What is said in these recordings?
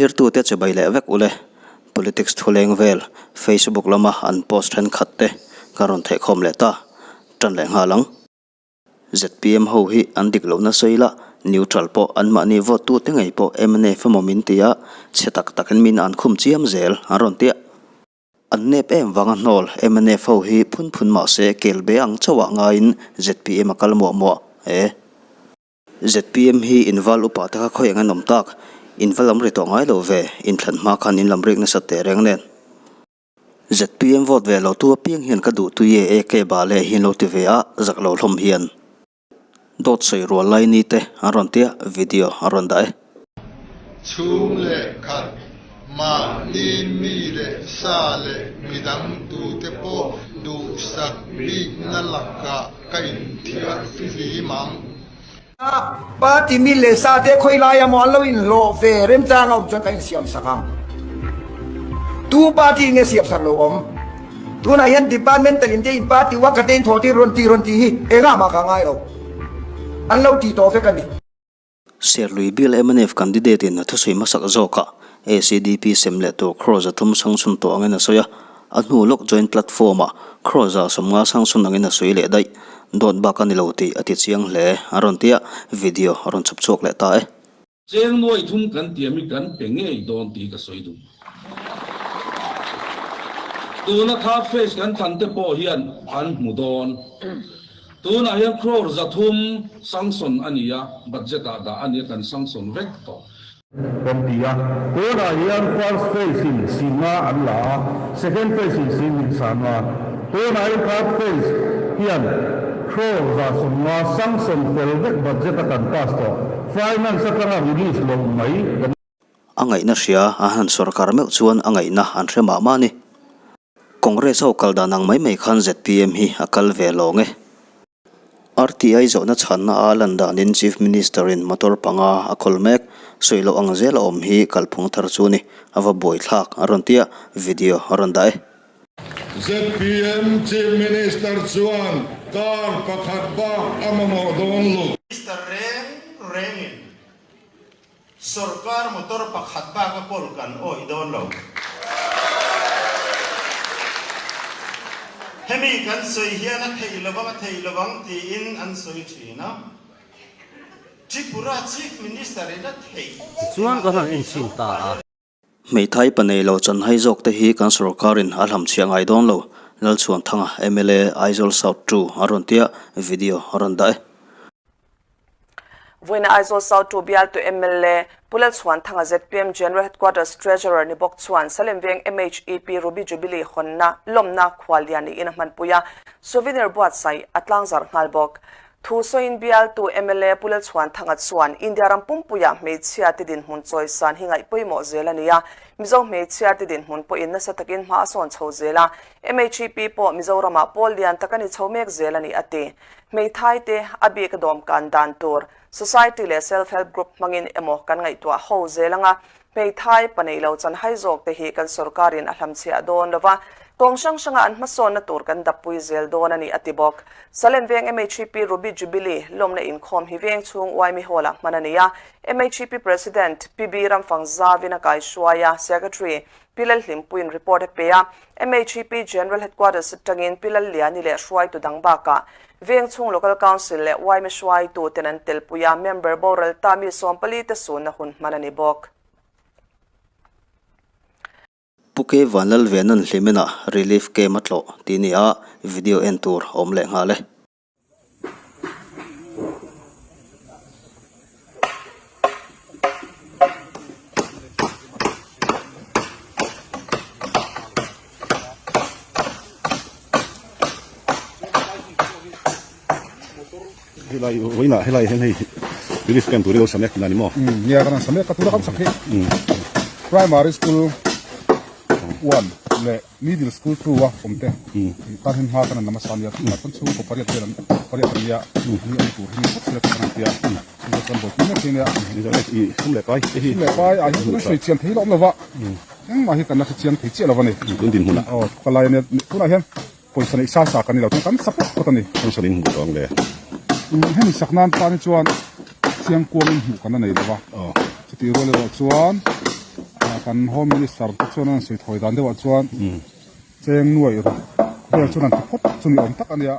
Thlirtute chibai leh vek ule. Politics thuleng vel Facebook lama an post thenkhat te ka rawn thehkhawm leh ta. Tan leh nghal ang. Zpm ho hi an dik lohna sawi la, neutral pawh anmahni vote tute ngei pawh mnf emaw min ti a, chhe tak takin min an khum chiam zel an rawn tia. An nep em vanga hnawl mnf ho hi phun phun mah se kel be ang chauhah ngaiin zpm a kal muah muah e. Zpm hi in val upa te kha khawi eng an awm tak? In va lam ri tawh ngai lo ve, inthlan hma khan in lam rik nasat teh reng nen. Zpm vote ve lo tu apiang hian ka duh tui e e ke bah leh hi an lo ti ve a, zak lo hlawm hian. Dawt sawi rual lai ni te an rawn tia video an rawn dah e. Chhung leh khat, mahni mi leh sa leh midang tute pawh duhsak bikna lakah ka inthiar fihlim ang. Party mi leh sa te khawi laia maw an lo inhlawh ve remchang a awm chuan ka insiam sak ang. Tu party nge siam sak lo awm? Tunah hian departmental in te in party worker te in thawh tir rawn ti rawn tih hi engah mah ka ngai lo. An lo tih tawh vek a ni. Serlui bial mnf candidate in a thusawi hmasak zawkah ACDP sem leh tur crore 300 sangchhun tawh angin a sawi a, a hnu lawk joint platform ah crore 150 sangchhun angin a sawi leh daih. Dawt bak a ni lo tih a ti chiang hle a rawn ti a, video a rawn chhawp chhuak leh ta e. Cheng nuai thum kan tiam i kan pe ngei dawn tih ka sawi duh. Tuna third phase kan thlan te pawh hian an hmu dawn. Tunah hian crore 300 sanction a ni a, budget ah dah a ni a, kan sanction vek tawh. Kan ti a, tunah hian first phase in 50 an la a, second phase in 10,000. Tunah hian third phase hian crore 150 sanction fel vek budget a kan pass tawh, finance atanga release loh mai kan. A ngaihna hria an han sawrkar meuh chuan a ngaihna an hre mah mah a ni. Congress ho kal dan ang mai mai khan zpm hi a kal ve lawng e. RTI zawhna chhanna a lan danin Chief Minister in motor panga a kawl mek, sawi loh ang zel a awm hi kalphung thar chu ni, a va buaithlak a rawn ti a, video a rawn dah e. Zpm Chief Minister chuan car pakhat bak a mamawh dawn lo. Minister reng rengin Sorkar motor pakhat bak a kawl kan awih dawn lo. Hemi kan sawi hian a theih lovang a theih lovang tiin an sawi thin a. Tripura Chief Minister in a theih Tichuan kan han enchhin ta a. Hmeithai pa nei lo chanhai zawk te hi kan sorkarin a hlamchhiah ngai dawn lo, Lalchhuanthanga mla Aizawl South 2 a rawn tia video a rawn dah e. Vawiina Aizawl South 2 bialtu mla Pu Lalchhuanthanga zpm General Headquarters Treasurer ni bawk chuan Salem Veng MHEP Ruby Jubilee hawnna lawmna khuallian niin a hmanpui a, souvenir buatsaih a tlangzarh nghal bawk. Thu sawiin bialtu mla Pu Lalchhuanthanga chuan India ram pumpuiah hmeichhiate dinhmun chawisan hi ngaih pawimawh zel a ni a, Mizo hmeichhiate dinhmun pawhin nasa takin hma a sawn chho zel a, MHEP pawh Mizoramah pawl lian tak a ni chho mek zel a ni a ti. Hmeithaite a bik a dawmkan dan tur Society leh Self Help Group hmangin emaw kan ngaihtuah ho zel ang a, Hmeithai pa nei lo chanhai zawk te hi kan sorkarin a hlamchhiah dawn lo va, kawng hrang hranga an hmasawnna tur kan dappui zel dawn a ni, a ti bawk. Salem Veng MHEP Ruby Jubilee lawmna inkhawm hi veng chhung Uaimi Hall-ah hman a ni a, MHEP President PB Ramfang Zavin a kaihruai a, Secretary Pi Lalhlimpuiin report a pe a, MHEP General Headquarters atangin Pi Lalliani leh hruaitu dang bakah Veng chhung Local Council leh yma hruaitu ten an telpui a, member boral ta mi 14 te sunna hun hman a ni bawk. Pu K Vanlalvena'n Hlimenah Relief Camp a tlawh tih ni a, video en tur a awm leh nghal e. Helai vawiinah helai hian hei relief camp tur hi lo samek tihna a ni maw? Nia kan han samek a tuna kan sak hi primary school one leh middle school two a awm te tan hian hma kan han la hmasa a nia tunah chuan chhungkaw pariat vel an pariat an nia ni awm tur hi ni phawt sela kan han tia chhungkaw chuan buaipui mek hi nia sum leh pai sum leh pai ah hian kan sawi chian thei lo awm lo va. Engmah hi kan la hre chiang thei chiah lo a ni. Tun dinhmunah. Aw, ka lai a nia. Tunah hian pawisa neih sa sa kan ni lo chuan kan sa phawt phawt a ni. Kan sa in hmuh tawh ang le. Hemi sak nan tan hi chuan chiang kuangin hmuh kan la nei lo va. Aw. Chutih rual erawh chuan. Kan Home Minister te chuan an sawi thawi dan deuhah chuan cheng nuaih ruk vel chuan an ti phawt chu ni awm tak a nia.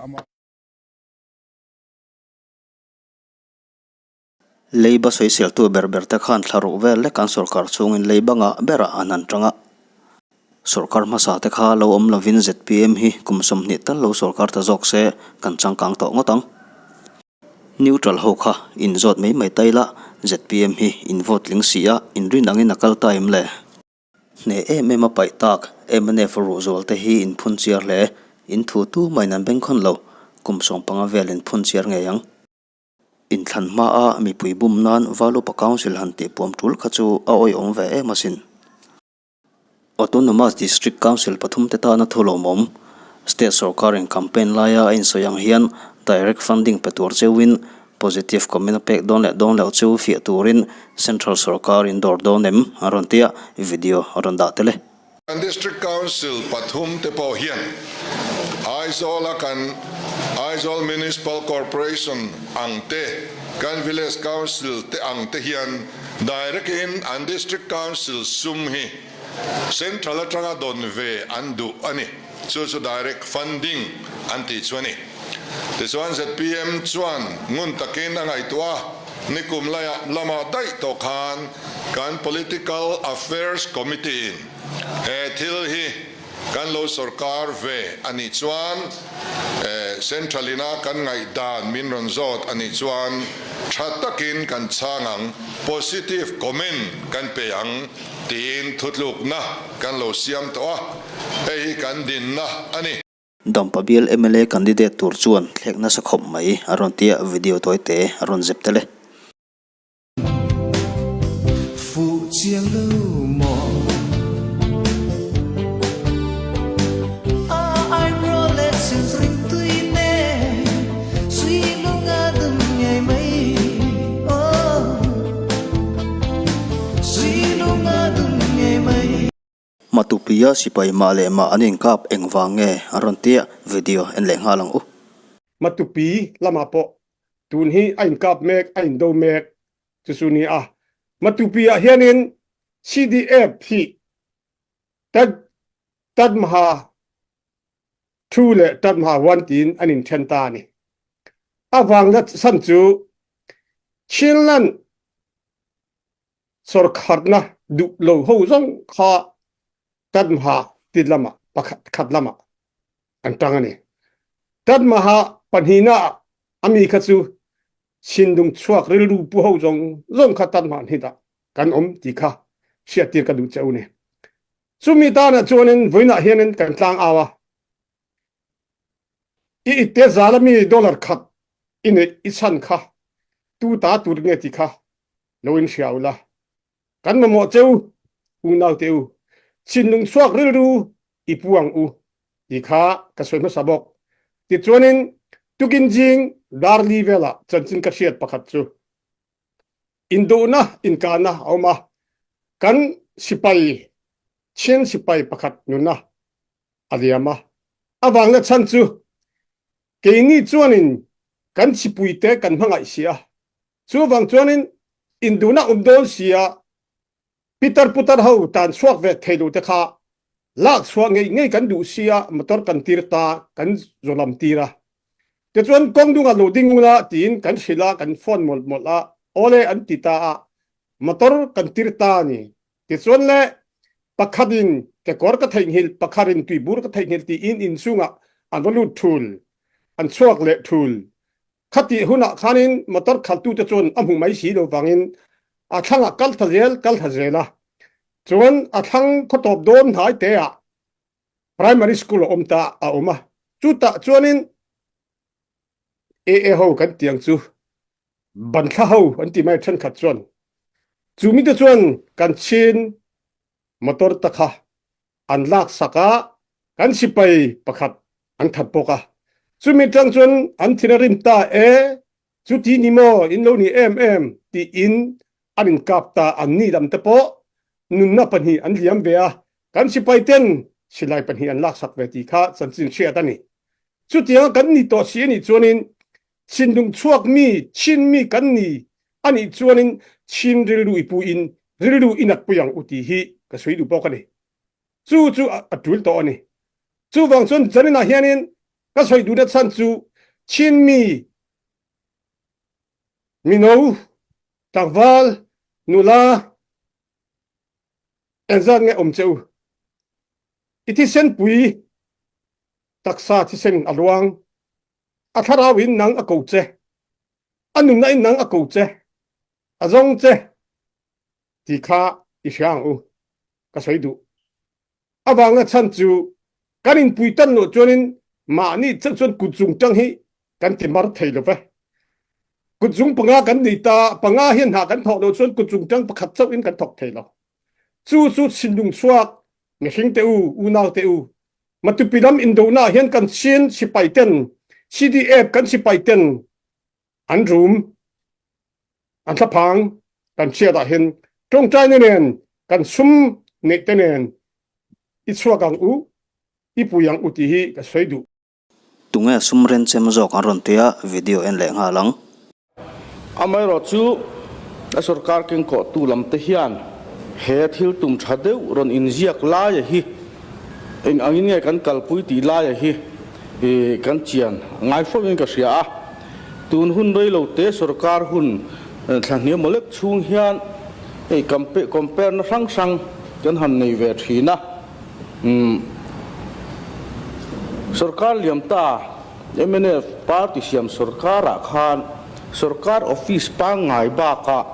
Leiba sawiseltu ber ber te khan thla ruk vel lek an sawrkar chhungin leiba ngah berah an han tang a. Sawrkar hmasa te kha lo awm lovin zpm hi kum 20 tal lo sawrkar ta zawk se kan changkang tawh ngawt ang. Neutral ho kha in zawt mai mai ta ila zpm hi in vote tling si a, in rin angin a kal ta em le? Hneh em em a paih tak mnf ruh zual te hi in phun chiar hle, in thu tu mahin an bengkhawn lo, kum 15 vel in phun chiar ngei ang. Inthlan hmaa mipui bum nan Valupa Council han tih puam tul kha chu a awihawm ve em asin. Autonomous District Council pathum te tana thu lawmawm, State sorkarin campaign laia a insawi ang hian direct funding pe tur cheuhin positive comment a pek dawn leh dawn loh chu fiah turin Central sorkarin dawr dawn em a rawn tia video a rawn dah tel e. Kan District Council pathum te pawh hian Aizawl-a kan Aizawl Municipal Corporation ang te, kan Village Council te ang te hian direct in an District Council sum hi Central atanga dawn ve an duh a ni. Chu chu direct funding an tih chu a ni. Tichuan zpm chuan ngun takin a ngaihtuah a, nikum laiah lamah daih tawh khan kan Political Affairs Committee in he thil hi kan lo sawrkar ve a nih chuan Central ina kan ngaihdan min rawn zawt a nih chuan tha takin kan chhang ang, positive comment kan pe ang tiin thutlukna kan lo siam tawh a, hei hi kan dinna a ni. Dampa bial mla candidate tur chuan thlek nasa khawp mai a rawn ti a, video tawi te a rawn zep tel e. Fuh chiang lo maw? Matupia sipai mah leh mah an inkap engvang nge a rawn tia video en leh nghal ang u. Matupi lamah pawh tun hi a inkap mek, a indo mek chu chu ni a. Matupi ah hianin CDF hi Tad Tadmaha 2 leh Tadmaha 1 tiin an inthen ta a ni. A vang san chu Chinland Sawrkharna duh lo ho zawng kha Tadmaha ti lamah pakhat khat lamah an tang a ni. Tadmaha pahnihna ah a mi kha chu Chindung chuak rilru pu ho zawng zawng kha Tadmaha hnit ah kan awm ti kha hriattir ka duh che u ni. Chumi tanah chuanin vawiinah hianin kan tlang au a, i itte zal a mi dollar khat i neih i chan kha tu ta tur nge ti kha lo in hria ula, kan mamawh che u, unau te u, thinlung chhuak rilru i pu ang u ti kha ka sawi hmasa bawk. Tichuanin tukin zing darli velah chanchin ka hriat pakhat chu induhna inkahna a awm a, kan sipai Chin sipai pakhat nuna a liam a, a vangna chhan chu keini chuanin kan chipuite kan hmangaih si a, Chuvang chuanin induhna awm dawn sia pitar putar ho tan chhuak ve thei lo te kha lak chhuah ngei ngei kan duh sia motor kan tir ta kan zawlam tir a. Tichuan kawng dungah lo ding ula tiin kan hrilh a kan phone mawlh mawlh a awle an ti ta a motor kan tir ta a ni. Tichuan le pakhat in kekawr ka theihnghilh pakhat in tuibur ka theihnghilh tiin inchungah an va lut thul an chhuak leh thul Khatih hunah khanin motor khaltute chuan a hmu mai si lo vangin a thlangah kal tha zel kal tha zel a. Chuan a thlang khawtawp dawn hnai teah primary school a awm ta a awm a. Chutah chuanin AA ho kan tih ang chu banthla ho an ti mai thenkhat chuan chu mite chuan kan chin motor te kha an laksak a, kan sipai pakhat an that bawk a. Chumi tang chuan an thin a rim ta e, chuti ni maw in lo ni em em tiin an inkap ta, an ni lam te pawh nunna pahnih an liam ve a, kan sipai ten silai pahnih an laksak ve tih kha chanchin hriat a ni. Chutianga kan ni tawh si a nih chuanin thinlung chhuak mi, Chin mi kan ni a nih chuanin Chin rilru i pu in rilru i natpui ang u tih hi ka sawi duh bawk a ni. Chu chu a tul tawh a ni. Chuvang chuan zaninah hianin ka sawi duhna chhan chu Chinmi mino tlangval nula engzat nge awm che u? I thisen pui taksa thisen a luang, a thlarau in nang a ko che, a nunna in nang a ko che, a zawng che ti kha i hria ang u ka sawi duh. Avanga chhan chu kan inpui tan loh chuanin mahni chauh chuan kutzung tang hi kan ti mar thei lo ve. Kutzung panga kan nei ta, panga hian hna kan thawk loh chuan kutzung tang pakhat chauhin kan thawk thei lo. Chu chu thinlung chhuak mihring te u, unau te u, Matupi lam indona hian kan Chin sipai ten, CDF kan sipai ten an rum an thlaphang kan hriat ah hin tawngtaina nen kan sum neih te nen i chhuak ang u, i pui ang u tih hi ka sawi duh. Tunge sum renchem zawk an rawn tia video en leh nghal ang. Amaherawh chu a sorkar kengkawhtu lam te hian he thil tum tha deuh rawn inziak laia hi eng angin nge kan kalpui tih laia hi kan chian ngai fo in ka hria a. Tun hun rei lo te sorkar hun thla hniam maw lek chhung hian hei compare na hrang hrang kan han nei ve thin a. Sorkar liam ta. Mnf party siam sorkarah khan sorkar office pangngai bakah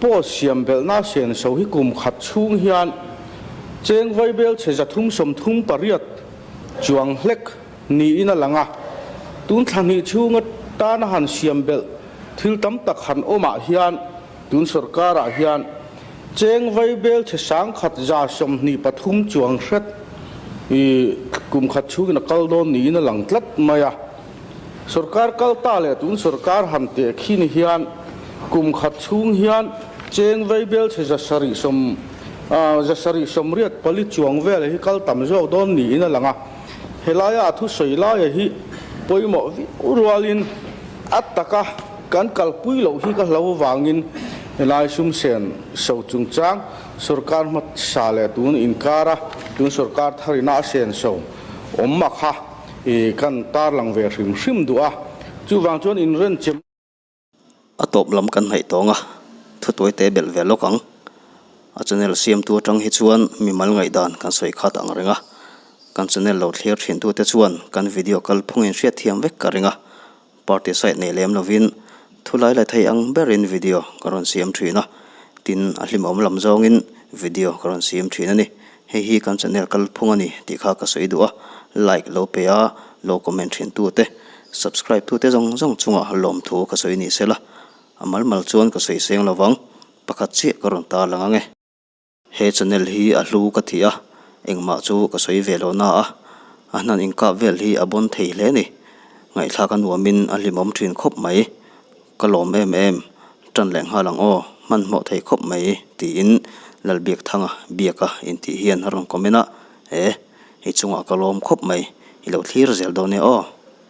post siam belhna senso hi kum khat chhung hian cheng vaibel chhe 338 chuang hlek niin a lang a. Tun thla hnih chhunga tana han siam belh thil tam tak han awmah hian tun sorkarah hian Cheng vaibel chhe 1123 chuang hret i kum khat chhungin a kal dawn niin a lang tlat mai a. Sorkar kal ta leh tun sorkar han teh khin hian kum khat chhung hian cheng vaibel chhe 700 784 chuang vel hi kal tam zawk dawn niin a lang a. Helaia a thusawi laia hi pawimawh viau rualin a taka Kan kalpui loh hi ka hlo avangin helai sum sen so chungchang sorkar hmasa leh tun inkara tun sorkar tharina a sen so awm a kha i kan tarlang ve hrim hrim duh a, chuvang chuan inrenchem. A tawp lam kan hnaih tawng a, thutuai te belh ve lawk ang. A channel siamtu atang hi chuan mimal ngaihdan kan sawi khat ang reng a, kan channel lo thlir thintute chuan kan video kalphungin hriatthiam vek ka ring a, Party side nei lem lovin thu lai la thei ang berin video ka rawn siam thin a, tin a hlimawm lam zawngin video ka rawn siam thin a ni. Hei hi kan channel kalphung a ni tih kha ka sawi duh a, like lo pe a, lo comment thin tute, subscribe tute zawng zawng chungah lawmthu ka sawi ni sela, a mal mal chuan ka sawi seng lovang, pakhat chiah ka rawn tarlang ang e. He channel hi a hlu ka ti a, engmah chu ka sawi ve lo na a, a hnan inkap vel hi a bawn thei hle ni. Ngaihthlak a nuamin a hlimawm thin khawp mai. Ka lawm em em, tan leh nghal ang aw, hmanhmawh thei khawp mai tiin Lalbiakthanga biaka intih hian a rawn comment a, e, i chungah ka lawm khawp mai, i lo thlir zel dawn e aw.